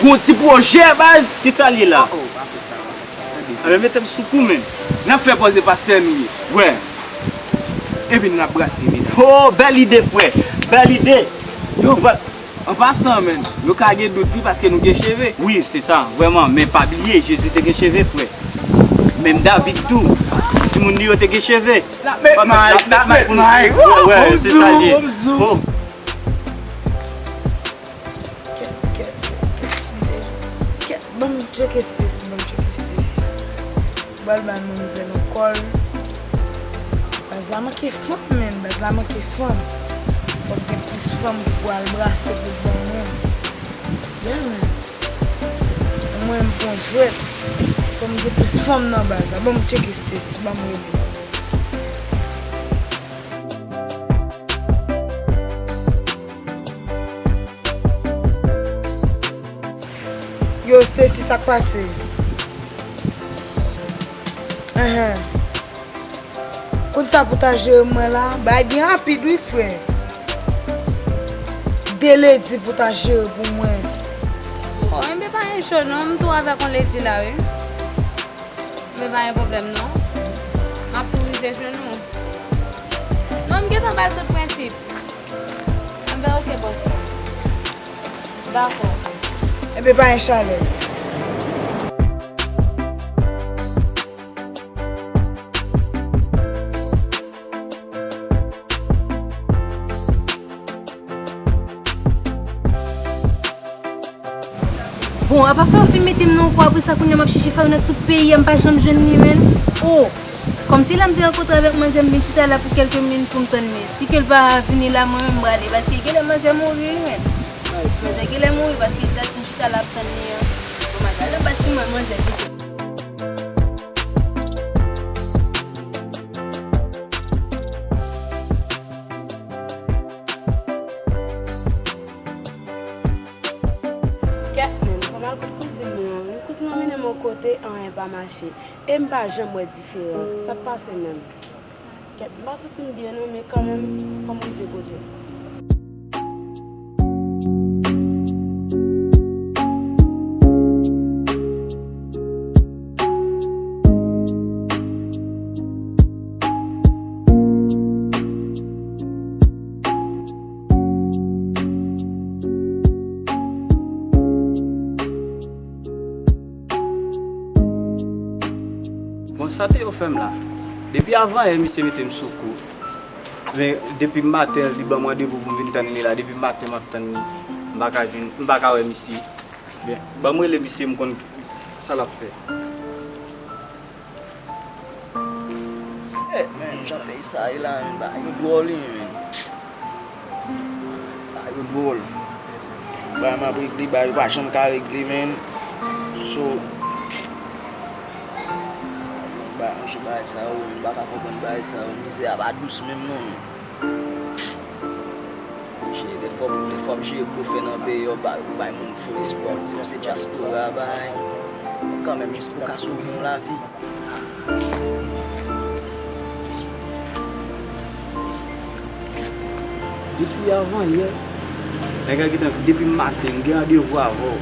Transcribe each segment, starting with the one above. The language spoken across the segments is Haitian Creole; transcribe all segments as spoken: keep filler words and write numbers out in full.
Gon ti pwojè, baz. Kisa l ye la? Oh, oh, pa fè sa, pa fè sa. Tande. Anben, mete m sou kou, menm. N ap fè pòz e pastè nou ye. Wè. Epi n ap brase, medam. Oh, bèl ide, frè. Bèl ide. Yo, an pasan, menm, yo ka gen dout, wi, paske nou gen cheve. Wi, se sa, vrèman. Men pa bliye, Jezi te gen cheve, frè. Menm David tou. Timoun li yo te gen cheve. N ap met Mike, n ap met Mike. Wè, wè, se sa l ye. Oh. Kèt, kèt, kèt, kèt, kèt, kèt, ban m tcheke Stacy, ban m tcheke Stacy. Ou pral bay manmzèl yon kòl. Baz la manke fanm, menn, baz la manke fanm. Fòk gen plis fanm ki pral brase pou ban mwen. Yeah, menn. Mwen, m pran jwèt. Fòk m gen plis fanm nan baz la. Ban m tcheke Stacy, ban m rele. Yo, Stacy, sa k pase? Enhen. Konn sa pou ta jere mwen la? Bay byen rapid, wi, frè. De ledi pou ta jere pou mwen. Bon, enben, pa gen cho, non. M tou avèk yon ledi la, wi. Men pa gen pwoblèm, non. M ap tou rive jwenn ou. Non, m gentan ba l tout prensip. Enben, oke, bòs la. Dakò. Enben, pa gen chalè. Bon, apa fè yo fin mete m nan yon kou, apre sa kounye a m ap chèche Fayo nan tout peyi a, m pa janm jwenn li, menn. Oh! Kòmsi la m te rankontre avèk manzè, m vin chita la pou kèlke minit pou m tann li. Si ke l pa vini la, mwen menm m prale, paske genlè manzè mouri, wi, menn. Manzè genlè mouri, paske dat m chita la ap tann li an. Bon, m al gade anba si m wè manzè kite. Kèt, menn, fò m al kote kouzin mwen an, wi. Kouzin mwen mennen m yon kote, anyen pa mache. E m pa janm wè diferan. Sa k pase menm? Kèt, m pa santi m byen non, men kanmenm, fò m rive kote l. Bon, sa te yo fè m la. Depi avan yè, misye mete m sou kou. Men, depi maten, li ban m randevou pou m vin tann li la. Depi maten, m ap tann li. M pa ka jwenn, m pa ka wè misye. Men, ban m rele misye, m konn sa l ap fè. Eh, men, jan peyi sa ye la, men, bagay yo dwòl, wi, men. Bagay yo dwòl. Bagay m ap regle, bagay yo pa janm ka regle, men. So, bagay, manje bagay sa yo, men, m pa ka konprann bagay sa yo. Mizè a pa dous menm, non, men. Jere, fò, fò m jere blofè nan peyi yo, ba, bay moun fo espwa, di yo se dyaspora, bay. Kanmenm, jis pou ka sove yon lavi. Depi avan yè, nèg la gentan, depi maten, m gen randevou avè w.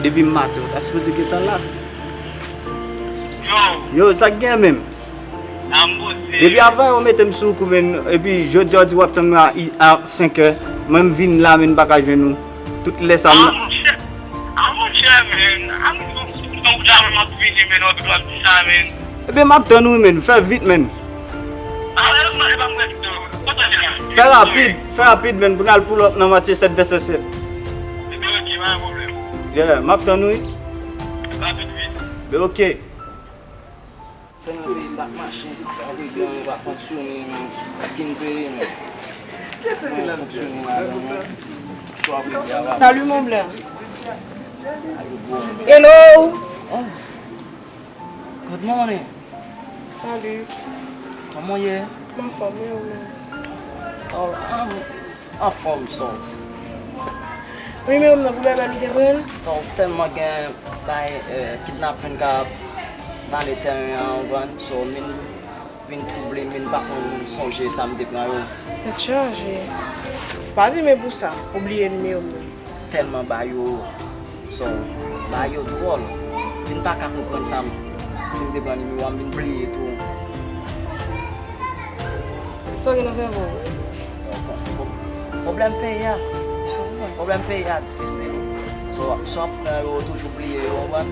Depi maten, ou ta sipoze gentan la. Yo! Yo, sa k gen menm? Depi avan yo mete m sou kou, menn, epi jodi a w di w ap tann mwen a, a senkè. Mwen m vin la, menn, m pa ka jwenn ou. Tout lè sa m... Ah, monchè. Ah, monchè, menn. Ah, monchè, ou janm ap vini, menn, w ap di sa, menn. Ebyen, m ap tann ou, menn. Fè vit, menn. Ah, e pa mwen ki tann ou. Kote w ye la? Fè rapid, fè rapid, menn, pou n al pull up nan Matye sèt vèsè sèt. Ebyen, oke, pa gen pwoblèm. Yeah, m ap tann ou, wi. Rapid, vit. Ebyen, oke. Fè nan peyi sa ap mache, pa regle anyen, pa fonksyone, men. Kin peye, men. Mwen fonksyone ladan, men. Swa regle a pa. Salut, mon blanc. Hello. Oh. Good morning. Salut. Kòman w ye? M anfòm, e ou menm? So, um, Anfòm, so. Wi, men ou menm nan pou bèbèl ou te pran l? So, tèlman gen bay, eh, kidnapin k ap vale tèren an, ou konprann? So, min vin twouble, min pa konn sonje sa m te pran yo. Tèt chaje. Pa di men pou sa, ou bliye nimewo m nan. Tèlman bay yo So, bagay yo dwòl. Vin pa ka konprann sa m, si m te pran nimewo a, m vin bliye tou. Sa w gen nan sèvo w? Pwoblèm peyi a. Pwoblèm peyi a difisil. So, sa w ap pran yo, ou toujou bliye yo, w konprann?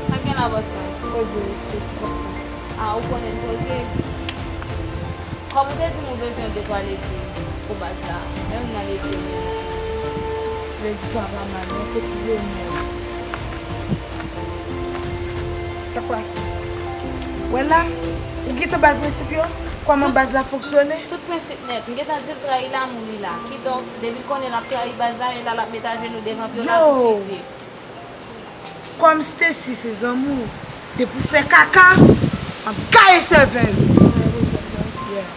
Sa gen la, bòs la? Poze, Stacy, sa k pase? A, ou konnen poze. Kòm ou te di m ou bezwen de twa leve pou baz la, men m nan leve menm. Ti lè di sa pa mal, men fo ti veye menm. Sa k pase? Wè la, ou gentan bay prensip yo? Kòman baz la fonksyone? Tout prensip nèt. M gentan di l trayi lanmou li la. Kidonk, depi l konnen l ap trayi baz la, e la l ap met ajenou devan pye w la pou fizye. Kòm Stacy se zanmi w, depi w fè kaka, m ap gaye sèvèl. Yeah.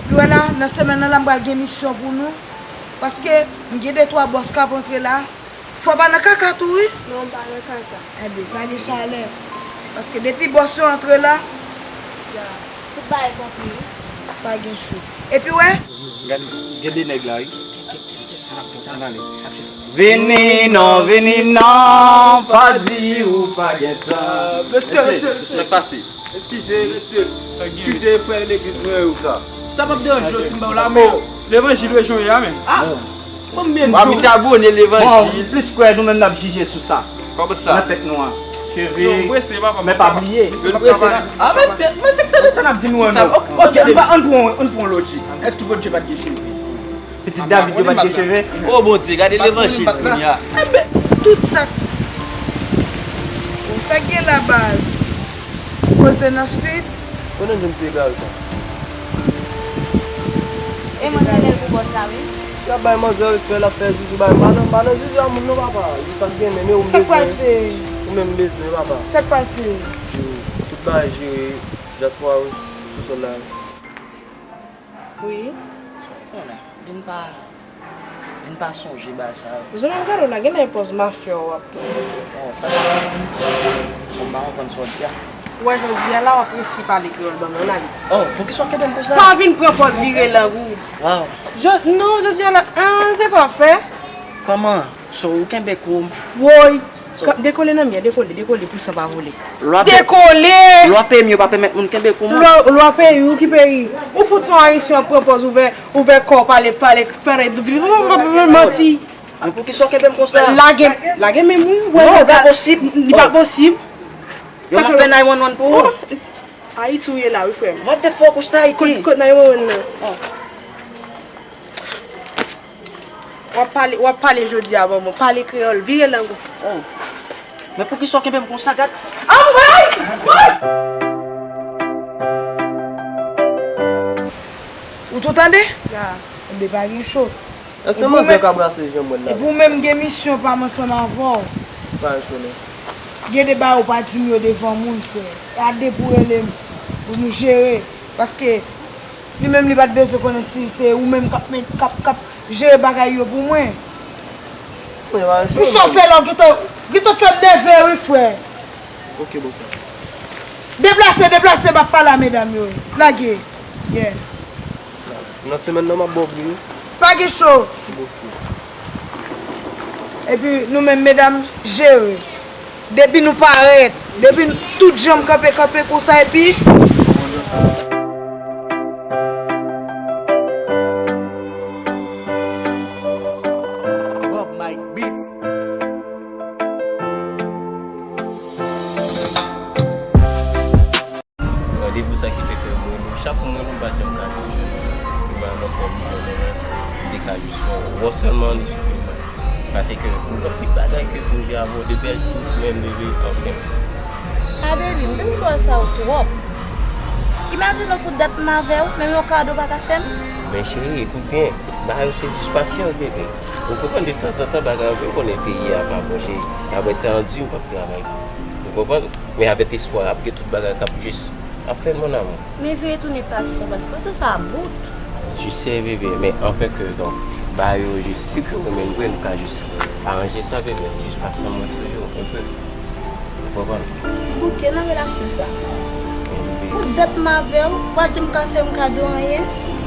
Epi wè la, nan semèn nan la, m pral gen misyon pou nou. Paske m gen de twa bòs k ap antre la. Fò w pa nan kaka tou, wi. Non, m pa nan kaka. Enben, pa gen chalè. Paske depi bòs yo antre la, yeah, tout bagay konpli, wi. Pa gen cho. Epi wè. Gade, gen de nèg la, wi. Kèt, kèt, kèt, kèt, sa n ap fè, sa n ap fè. N ale. N ap chita. Vini non, vini non, pa di ou pa gen tan. Mesye, mesye, mesye. Sa k pase? Eskize, mesye. Eskize, frè legliz mwen yo. Sa p ap deranje w si m ba w lamen. Oh, levanjil yo jan w ye a, men. Ah! Bon, men wa, misye abone levanjil. Bon, plis kwè nou menm n ap jije sou sa. Kòman sa? Nan tèt nou an. Cheve. Men pa bliye. Yo prese la. Ah, men se, men se tande sa n ap di nou an, non. Ok, ann pran, ann pran yon lòt. Èske Bondye pa t gen cheve? Pitit David yo pa t gen cheve? Oh, Bondye, gade levanjil kounye a. Enben, tout sa. Bon, sa k gen la, baz? Poze nan street. Konnen jan m te egare sa. E mwen rele l pou bòs la, wi. Y ap bay manzè respè, l ap fè zuzu, bay m pa nan, m pa nan zuzu a moun non, papa. Li sa k gen menm, e ou m bezwen. Ou menm m bezwen, papa. Sa k pase? Tout bagay jere, dyaspora yo sou sòl la. Wi. Sa w konnen, vin pa, vin pa sonje bagay sa yo. Jan m ap gade w la, gen nan pòz mafya w ap pran. Oh, sa sa vle di? Fò m pa konprann sa w di a. Ou wè jodi a la, w ap resi pale kreyòl ban mwen, ann ale. Oh, poukisa w kenbe m konsa? Pa vin pran pòz vire lang ou. Wow. Je, non, jodi a la, ah, se sa w ap fè? Kòman? So, ou kenbe kou m. Woy! So, dekole nan mi an, dekole, dekole pou san pa vole. Dekole! Lwa peyi m yo pa pèmèt moun kenbe kou m. Lwa, lwa peyi, ou ki peyi? Ou fout se yon Ayisyen, w ap pran pòz ouvè, ouvè kò w, pale, pale, pale, manti. Men poukisa w kenbe m konsa? Lage, lage men m, wi. Non, li pa posib. Li pa posib. Yo, m ap fè nine one one pou ou. Oh. Ayiti ou ye la, wi, frè m. What the fuck, ou se Ayiti? Kot, kot nine one one nan? Oh. W ap pale, w ap pale jodi a ban mwen. Pale kreyòl, vire lang ou. Oh. Men poukisa w kenbe m konsa, gad? Anmwey! Ou tou tande? Ya. Enben, pa gen cho. Èske manzè ka brase janm mwen la? Epi ou menm gen misyon pa m ansanm avè w. Pa gen cho, non. Gen de bagay ou pa di m yo devan moun, frè. E a de pou rele m, pou nou jere. Paske li menm li pa t bezwen konnen si se ou menm k ap met, k ap, k ap jere bagay yo pou mwen. Mwen pa jere. Pou sa w fè la, w gentan, gentan fè m nève, wi, frè. Ok, bonswa. Deplase, deplase, m ap pale a medam yo. Lage. Yeah. Nan semèn nan, m ap ba w pri, wi. Pa gen cho. Ok. Epi nou menm medam, jere. Depi nou parèt, depi n-, tout janm kanpe, kanpe konsa, epi Bob Mike Beats. Randevou sa ki fè ke mwen, chak mwen, mwen pa janm ka jwenn li. Li pa nan kò m, li fè mwen, li te ka jis wè w sèlman, li sifi mwen. Paske ou anpil bagay ke pou jwe avè w, de bèl twoup, men leve anfen. A, baby, m te gen pwòl sa yo twòp. Imajine w pou dat m avè w, menm yon kado pa ka fè m. Men cheri, ekout byen, bagay yo se jis pasyans, bebe. Ou konprann, de tanzantan, bagay yo vin, konnen peyi a pa bon, cheri. Apre tan di, ou p ap travay tou. Ou konprann? Men avèk espwa, ap gen tout bagay k ap jis ap fèt, mon amour. Men veye tounen pasyan, paske se sa bout. Tu sais, bebe, men anfen ke, donk, bagay yo jis, si ke ou menm vre, nou ka jis aranje sa, bebe, jis pase mwen toujou, enpe. Ou konprann? Bouke nan relasyon sa. Pou dat m avè w, ou pa janm ka fè m kado anyen.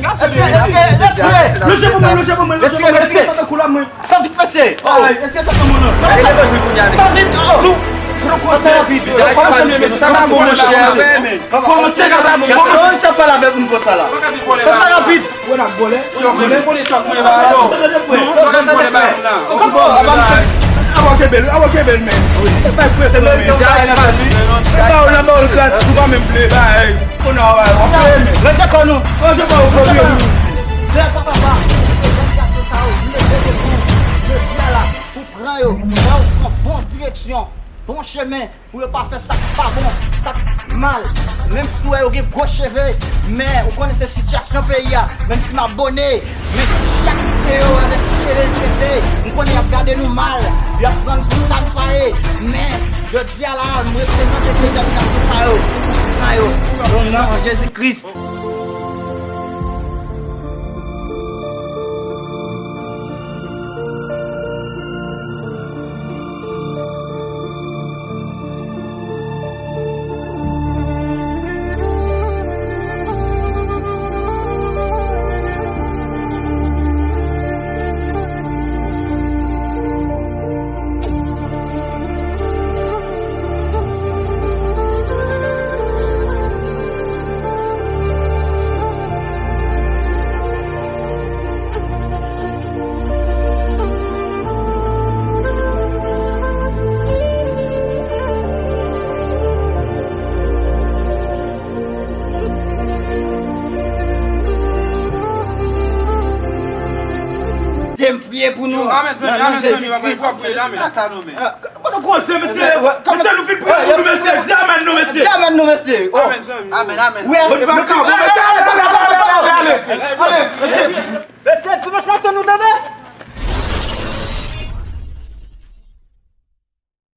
Retire, retire, retire. Lonje pou mwen, lonje pou mwen, lonje pou mwen. Retire, retire. Sa tankou la, mwen. Fè vit, mesye. Oh. Ay, retire sa pou mwen, non. Fè vit. Oh. Tou. Fè sa rapid. Sa pa bon, monchè. Kòmanse, kòmanse. Kòmanse pale avèk moun konsa la. Fè sa rapid. Ou wè n ap vòlè? Ou wè n ap vòlè? Ou wè n ap vòlè? Kòman? Aba misye. Aba w kenbe l, aba w kenbe l, men. Se pa frè, se pa frè. Se pa w nan ba w l gratis, ou pa menm vle bay. Konnen w ap vle, men. Ranje kò nou. Ranje kò w, ranje kò nou. Frè pa papa, jèn gason sa yo, leve devan w. Jodi a la, pou pran yo, fè yo pran bon direksyon, bon chemen. Pou yo pa fè sa k pa bon, sa k mal. Menm si w wè yo gen gwo cheve, men ou konnen se sitiyasyon peyi a. Menm si m abòne, men chak kote yo avèk cheve trese, m konnen y ap gade nou mal. Y ap pran n pou sa n pa ye. Men, jodi a la, m reprezante de jèn gason sa yo. Pran yo. O non Jezi Kris. Dye m priye pou nou. Amèn, zanmi. Nan non Jezi Kris. Kote w koze, mesye? Mesye, nou fin priye pou nou, mesye. Di amèn nou, mesye. Di amèn nou, mesye. Amèn, zanmi. Amèn, amèn. Wi, nou fin priye. Ale, ale, ale, ale, ale, ale.